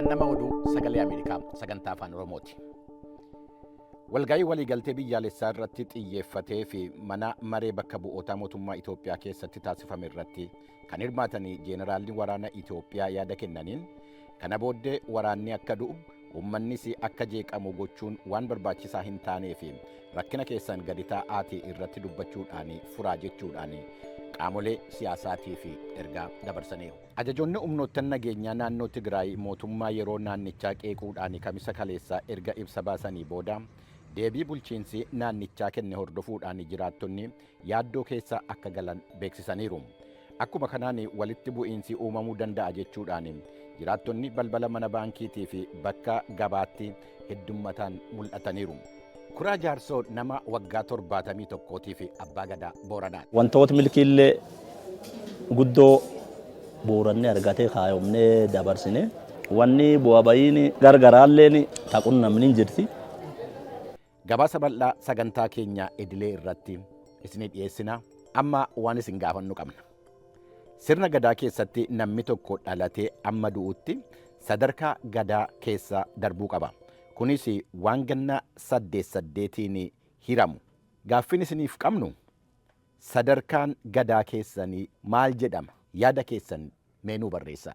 Dhandhama oduu sagalee Ameerikaa sagantaa afaan Oromooti. Walga'ii waliigaltee biyyaalessaa irratti xiyyeeffatee fi mana maree bakka bu'ootaa mootummaa Itoophiyaa keessatti taasifame irratti kan hirmaatanii jeenaraalli waraana Itoophiyaa yaada kennaniin kana booddee waraanni akka du'u uummannis akka jeeqamu gochuun waan barbaachisaa hin taanee fi rakkina keessan gadi taa'aatii irratti dubbachuudhaan furaa jechuudhaan qaamolee siyaasaatii fi ergaa dabarsaniiru. Ajajoonni humnoottan nageenyaa naannoo Tigraay mootummaa yeroo naannichaa qeequudhaan kamisa kaleessaa erga ibsa baasanii booda deebii bulchiinsi naannichaa kenne hordofuudhaan jiraattonni yaaddoo keessa akka galan beeksisaniiru. Akkuma kanaan walitti bu'iinsi uumamuu danda'a jechuudhaan jiraattonni balbala mana baankiitii fi bakka gabaatti heddummataan mul'ataniiru. Kuraa Jaarsoo nama waggaa 71 fi abbaa gadaa Booranaati. Wantoota milkiillee guddoo Booranni argatee kaayomnee dabarsine. Wanni bu'aa bayiin gargaraalleen ta qunnamni hin jirti. Gabaasa bal'aa sagantaa keenya idilee irratti isinii dhiyeessina. Amma waan isin gaafannu qabna. Sirna gadaa keessatti namni tokko dhalatee amma du'utti sadarkaa gadaa keessa darbuu qaba. Kunis waan ganna saddeet saddeetiin hiramu. Gaaffiin isiniif qabnu sadarkaan gadaa keessanii maal jedhama? Yaada keessan mee nuu barreessaa.